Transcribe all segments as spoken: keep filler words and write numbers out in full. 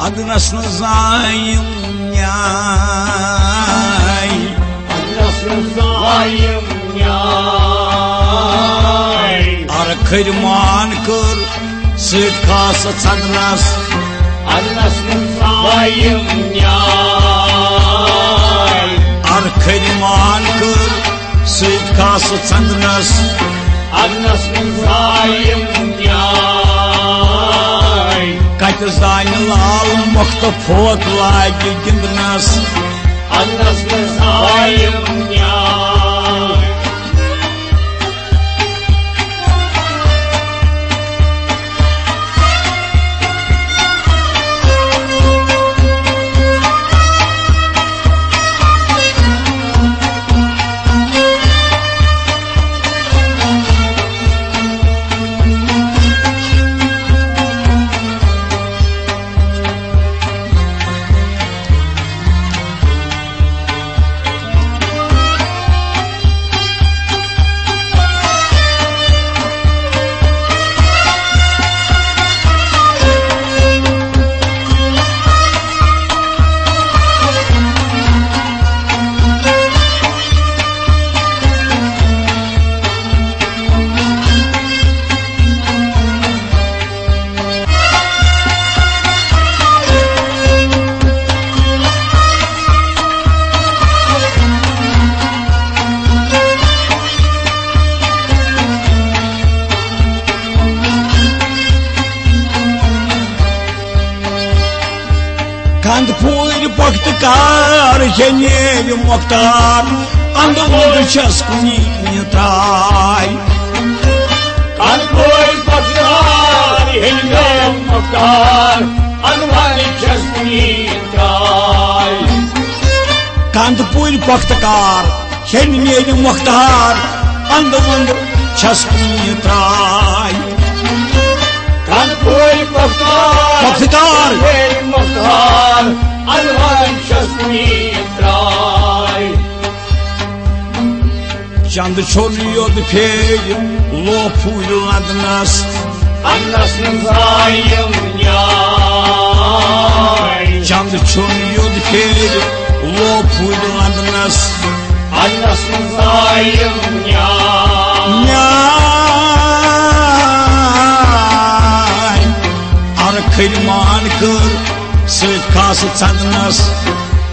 اَدٕ نَس نہٕ زایِم نیٛاے۔ اَدٕ نَس نہٕ زایِم نیٛاے۔ اَرٕ کھٔرۍ مان کٔر سۭتۍ کھاسہٕ ژَدنَس۔ اَدٕ نَس نہٕ زایِم نیٛاے۔ اَرٕ کھٔرۍ مان کٔر سۭتۍ کھاسہٕ ژَدنَس۔ اَدٕ نَس نہٕ زایِم نیٛاے۔ کَتہِ زانہِ لال مۄختہٕ فوت لاگہِ گِنٛدنَس۔ اَدٕ نَس نہٕ زایِم نیٛاے۔ کند پوٗرۍ پۄختہٕ کار، یہِ نیرِ مۄختار، اندٕ وُنٛدٕ چھَس کُنی ترٛاے۔ کند پوٗرۍ پۄختہٕ کار، یہِ نیرِ مۄختار، اندٕ وُنٛدٕ چھَس کُنی ترٛاے۔ کند پوٗرۍ پۄختہٕ کار، ہیٚمۍ نیرِ مۄختار، اندٕ وندٕ چھَس کُنہِ ترٛاے۔ کند پوٗرۍ پۄختہٕ کار، پۄختہٕ کار۔ نیرِ مۄختار، اندٕ وندٕ چھَس کُنہِ ترٛاے۔ چندٕ چھوٚن یوٚد پھیرِ لوفُر لندنس۔ اندس نہٕ زایِم نیٛاے۔ چندٕ چھوٚن یوٚد پھیرِ لوفُر لندنس۔ اندس نہٕ زایِم نیٛاے۔ نیٛاے۔ ارٕ کھٔرۍ مان کٔر سۭتۍ کھاسہٕ ژندنس۔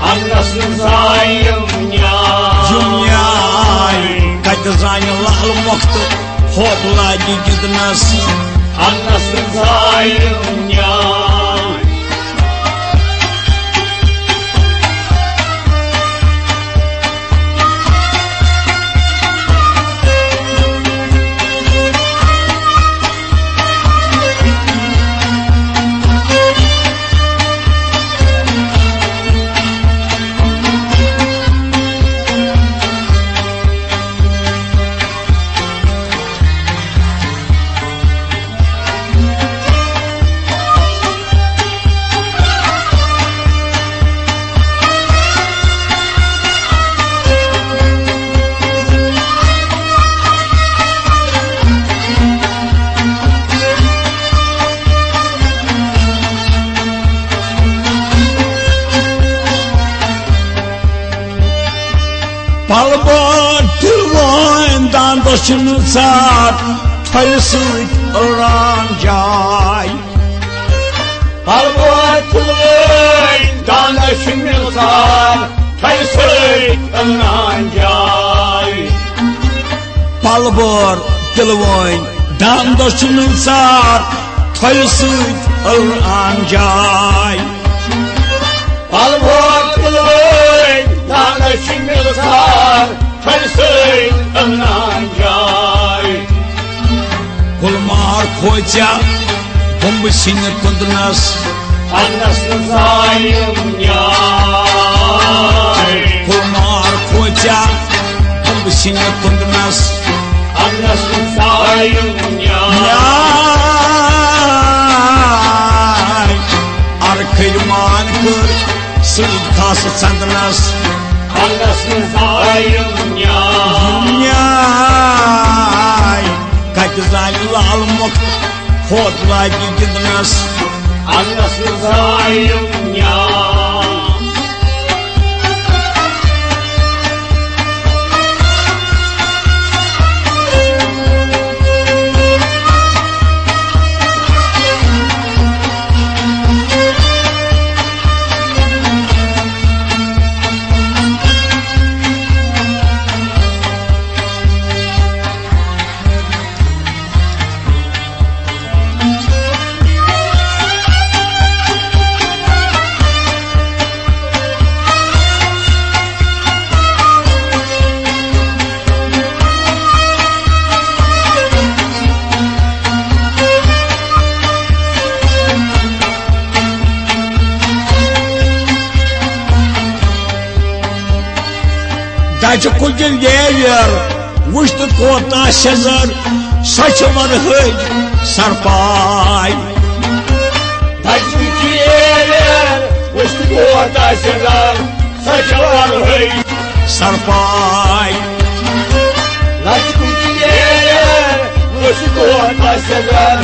اندس نہٕ زایِم نیٛاے۔ یِم نیٛاے۔ کتہِ زانہِ لال مۄختہٕ ہوپ لاگہِ گِنٛدنس۔ اندس نہٕ زایِم نیٛاے۔ پلبہٕ تِلوٲنۍ داندس چھِنہٕ ژاٹ، ٹھۄلہِ سۭتۍ أڑان جاے۔ پلبہٕ تِلوٲنۍ داندس چھِنہٕ ژاٹ، ٹھۄلہِ سۭتۍ أڑان جاے۔ پلبہٕ تِلوٲنۍ داندس چھِنہٕ ژاٹ، ٹھۄلہِ سۭتۍ أڑان جاے۔ پلوو تُلوٕنۍ، دانس چھِ مِلژار، ٹھۄلہِ سۭتۍ اَنان جاے۔ گُلمار کھوژیا بُمبہٕ سِنہِ کُندنس۔ اَنس نہٕ زایِم نیٛاے۔ گُلمار کھوژیا بُمبہٕ سِنہِ کُندنس۔ اَنس نہٕ زایِم نیٛاے۔ نیٛاے۔ ارٕ کھٔرۍ مان کٔر سۭتۍ کھس ژندنس۔ اَنس نہٕ زایِم نیٛاے۔ نیٛاے۔ کتہِ زانہِ لال مۄخت ہوت لاگہِ گِنٛدنس۔ اَنَس زایُم نیا۔ دَچھِ کُٹھۍ ویریر وُچھ تہٕ کوتاہ سیٚزر، سۄ چھِ ورہٕج سرپاے۔ دَچھِ کُٹھۍ ویریر وُچھ تہٕ کوتاہ سیٚزر، سۄ چھِ ورہٕج سرپاے۔ دَچھِ کُٹھۍ ویریر وُچھ تہٕ کوتاہ سیٚزر،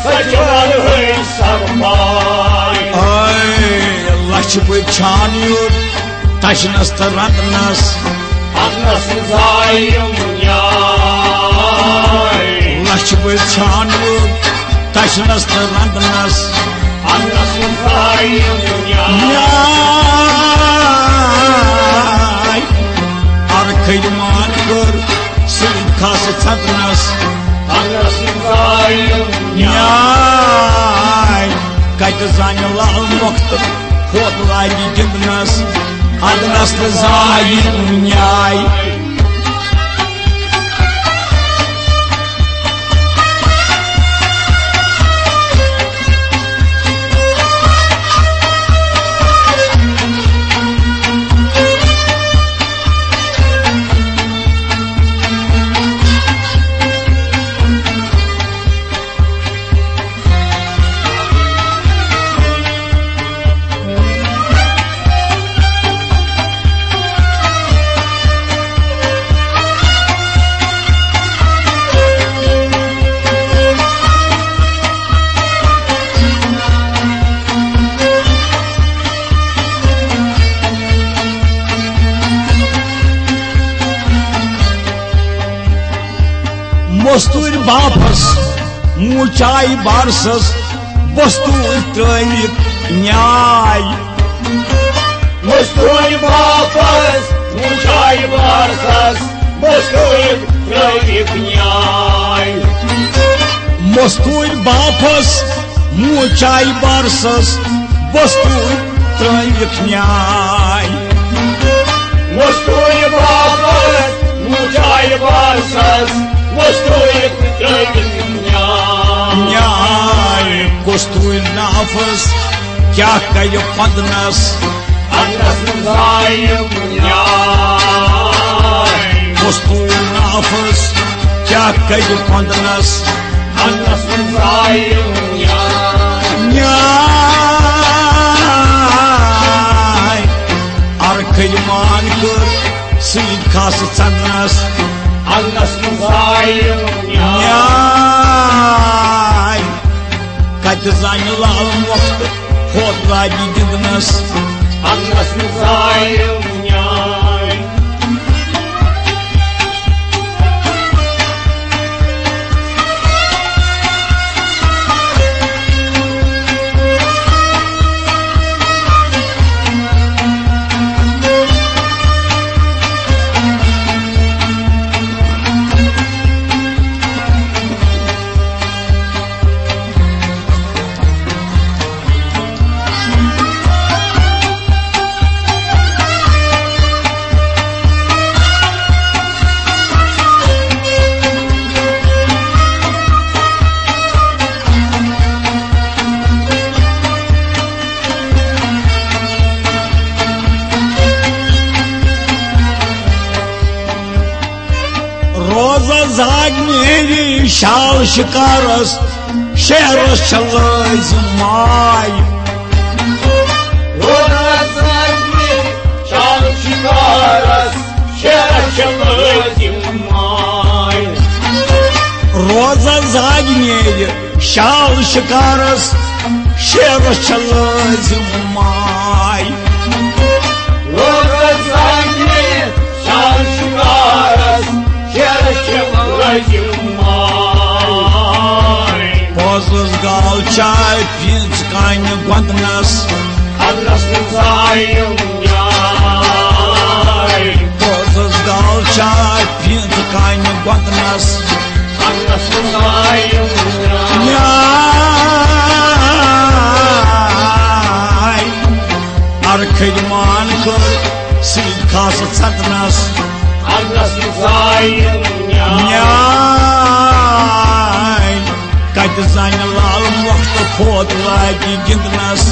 سۄ چھِ ورہٕج سرپاے۔ اے لَچھِ بٔدۍ چھان یُتھ تَچھنَس تہٕ رَنٛدنَس۔ اَنَس زایُم نیا۔ لَچھِ بٔدۍ چھان یُتھ تَچھنَس تہٕ رَنٛدنَس۔ اَنَس زایُم نیا۔ نیا۔ اَرکھٕے مان کٔر سۭتۍ کھس ژھٮ۪تنَس۔ اَنَس زایُم نیا۔ نیا۔ کَتہِ زانہِ لال مۄختہٕ، ہوت لاگہِ گِنٛدنَس، اَدنَس تہٕ زایہِ نیاے۔ مستوٗرۍ باپس موٗچاے بارسس، بستوٗرۍ ترٲوِکھ نیاے۔ مستوٗرۍ باپس موٗچاے بارسس، بستوٗرۍ ترٲوِکھ نیاے۔ مستوٗرۍ باپس موٗچاے بارسس، بستوٗرۍ ترٲوِکھ نیاے۔ مستوٗرۍ باپس موٗچاے بارسس، بستوٗرۍ ترٲوِکھ نیاے۔ نیاے۔ کستوٗرۍ نافس کیٛاہ کرِ پندنس؟ اَنَس زایُم نیاے۔ کستوٗرۍ نافس کیٛاہ کرِ پندنس؟ اَنَس زایُم نیاے۔ نیاے۔ اَرکھٕے مان کٔر سۭتۍ کھس ژَنَس۔ اَنَس زایُم نیاے۔ نیاے۔ کَتہِ زانہِ لال مۄختہٕ، ہوت لاگہِ گِنٛدنَس۔ اَنَس زایُم نیاے۔ روزہ زاگ نیری شال شکارس، شعرس چھِ لٲزم ماے۔ روزہ زاگ نیری شال شکارس، شعرس چھِ لٲزم ماے۔ روزہ زاگ نیری شال شکارس، شیرس چھِ لٲزِم ماے۔ لوکس زانہِ شان شُکارس، شیرس چھِ لٲزِم ماے۔ پوزس گال چاے پینژ کانہِ گۄندنس۔ اَنس نہٕ زایِم نیاے۔ پوزس گال چاے پینژ کانہِ گۄندنس۔ اَنس نہٕ زایِم نیاے۔ نیاے۔ ارکھٕج مان کٔر سیٖد خاص ژھتنس۔ اَنس نہٕ زایِم نیاے۔ نیاے۔ کتہِ زانہِ لال مۄکھ تہٕ فوت لاگہِ گِنٛدنس۔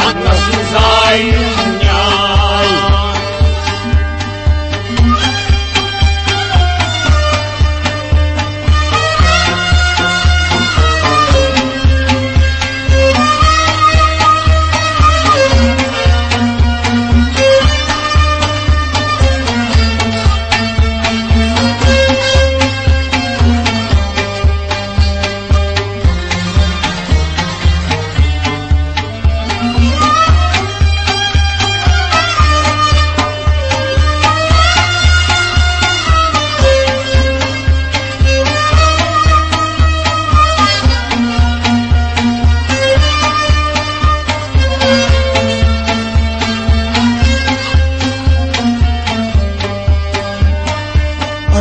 اَنس نہٕ زایِم نیاے۔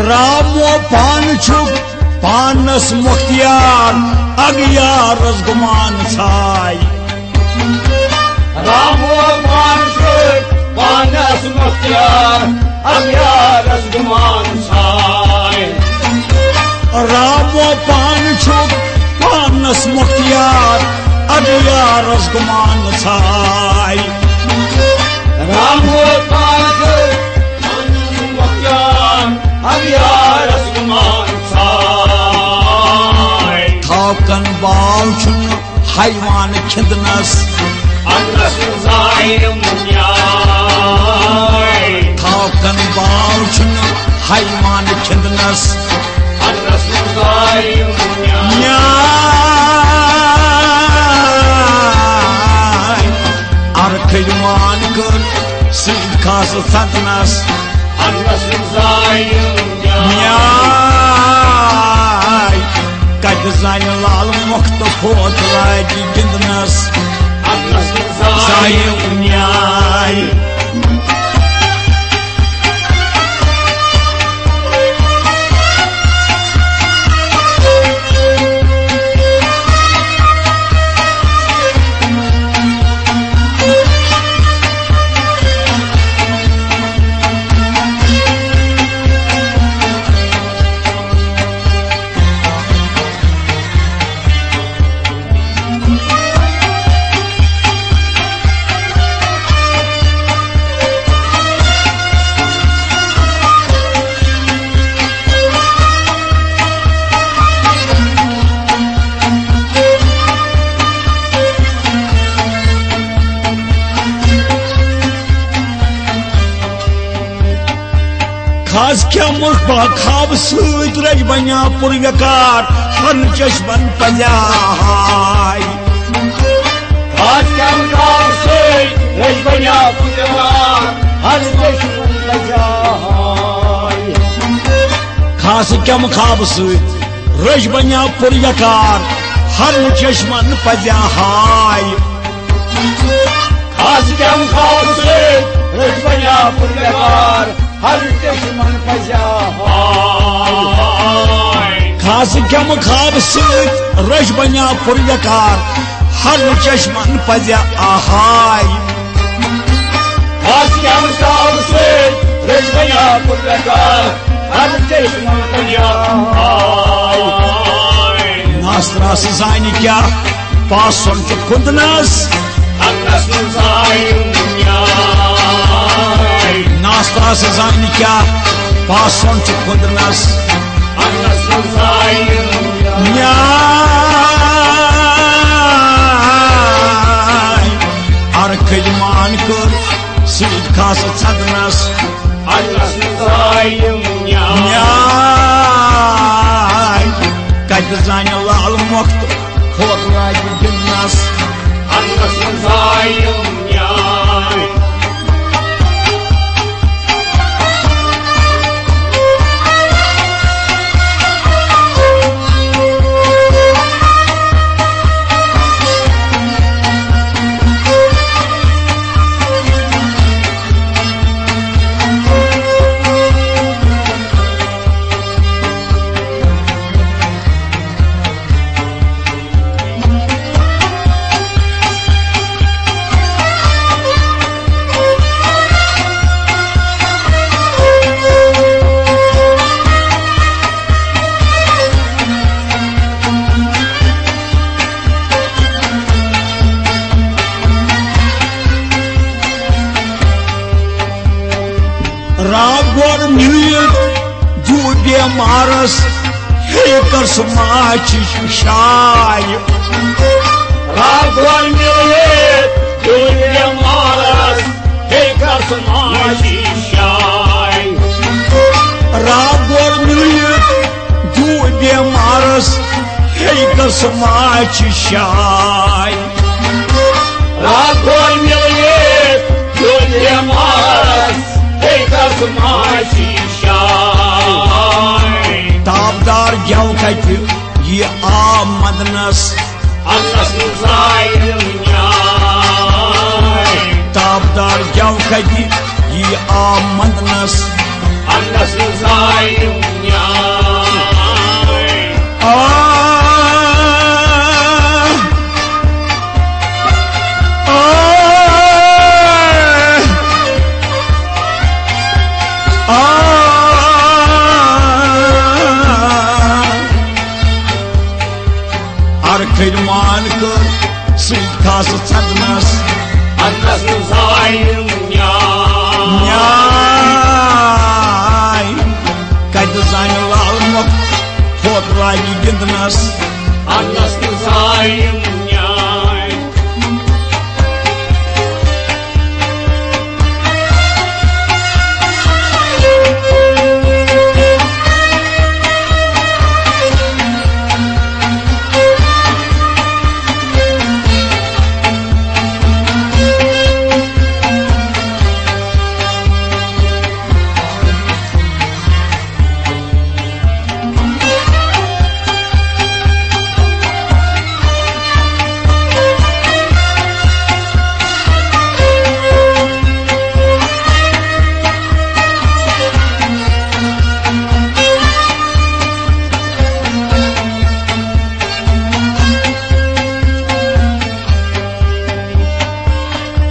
رامو پانہٕ چھُ پانس مختیار، اغیارس گُمان ژھاے۔ رامو پانہٕ چھُ پانس مختیار، اغیارس گُمان ژھاے۔ رامو پانہٕ چھُ پانس مختیار، اغیارس گُمان ژھاے۔ رامو پانہٕ چھُ پانس مختیار، اغیارس گُمان ژھاے۔ تھاوکن باو چھُنہٕ حیوان کھِنٛدنس۔ اَنس نہٕ زایِم نیاے۔ تھاوکن باو چھُنہٕ حیوان کھِنٛدنس۔ اَنس نہٕ زایِم نیاے۔ نیاے۔ ارکھٕج مان کٔر سیٖد خاص ژھتنس۔ اَنس نہٕ زایِم نیاے۔ نیاے۔ کتہِ زانہِ لال مۄکھ تہٕ فوت لاگہِ گِنٛدنس۔ اَنس نہٕ زایِم نیاے۔ خاص کیٛاہ مُصباح خواب سۭتۍ رٔچھ بنیٛا پُر ویکار، ہن چشمن پزیٛاے۔ خاص کیٛاہ خواب سۭتۍ رٔچھ بنیٛا پُر ویکار، ہن چشمن پزیٛاے۔ خاص کیٛاہ خواب سۭتۍ رٔچھ بنیٛا پُر ویکار، ہن چشمن پزیٛاے۔ خاص کیٛاہ خواب سۭتۍ رٔچھ بنیٛا پُر ویکار، ہر چشمن پزیٛا ہاے۔ خاص کیٛاہ خواب سۭتۍ رٔچھ بنیٛا پُر ویکار، ہر چشمن پزیٛا آہاے۔ خاص کیٛاہ خواب سۭتۍ رٔچھ بنیٛا پُر ویکار، ہر چشمن پزیٛا ہاے۔ ناس تراس زانہِ کیٛاہ پاسُن چھُ کھُندنس۔ اَنس نہٕ زایِم نیاے۔ ناس تراس زانہِ کیٛاہ پاسُن چھُ کھُندنس۔ اَنس نہٕ زایِم نیاے۔ نیاے۔ ارکھٕج مان کٔر سیٖد خاص ژھتنس۔ اَنس نہٕ زایِم نیاے۔ نیاے۔ کتہِ زانہِ لال مۄکھ تہٕ کھوت لاگہِ گِنٛدنس۔ زایُم نیاے۔ رب گوٚر میٖر دیُو بیمارس، ہے کر سُہ ماچھ شاے۔ رب گوٚر میٖر دیُو بیمارس، ہے کر سُہ ماچھ شاے۔ رب گوٚر میٖر دیُو بیمارس، ہے کر سُہ ماچھ شاے۔ رب گوٚر میٖر دیُو بیمارس، ہے کر سُہ ماچھ شاے۔ تابدار گٮ۪و کتہِ یہِ آو مدنس۔ انس نہٕ زایُم نیاے۔ تابدار گٮ۪و کتہِ یہِ آو مدنس۔ انس نہٕ زایُم نیاے۔ آ، آ، آ۔ ارکھٕج مان کٔر سۭتۍ کھس ژھدنس۔ انس نہٕ زایُم نیاے۔ نیاے۔ کتہِ زانہِ لال مۄکھ ہوت لاگہِ گِنٛدنس۔ انس نہٕ زایُم نیاے۔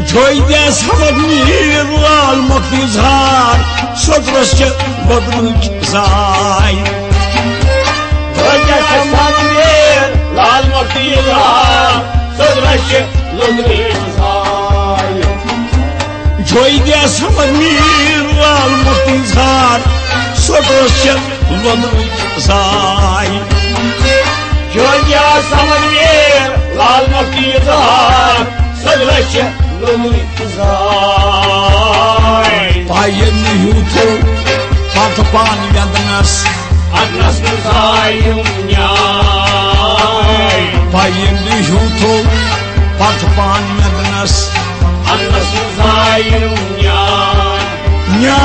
جویدس حمد میر لال مۄکھ اظہار، سوٚدرس چھِ لوٚدمٕچ زاے۔ جویدس حمد میر لال مۄکھ اظہار، سوٚدرس چھِ لوٚدمٕچ زاے۔ جویدس حمد میر لال مۄکھ اظہار، سوٚدرس چھِ لوٚدمٕچ زاے۔ جویدس حمد میر لال مۄکھ اظہار، سوٚدرس چھِ لوٚدمٕچ زاے۔ پایہِ نہٕ ہیوٗ تھوٚو پتہٕ پان وٮ۪ندنس۔ انس نہٕ زایُم نیاے۔ پایہِ نہٕ ہیوٗ تھوٚو پتہٕ پان وٮ۪ندنس۔ انس نہٕ زایُم نیاے۔ نیاے۔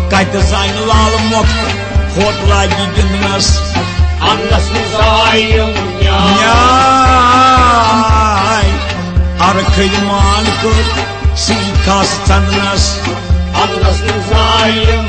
کتہِ زانہِ لال مۄکھ ہوت لاگہِ گِنٛدنس۔ انس نہٕ زایُم نیاے۔ نیاے۔ ارکھٕج مان کٔر سۭتۍ کھس ژندنس۔ انس نہٕ زایُم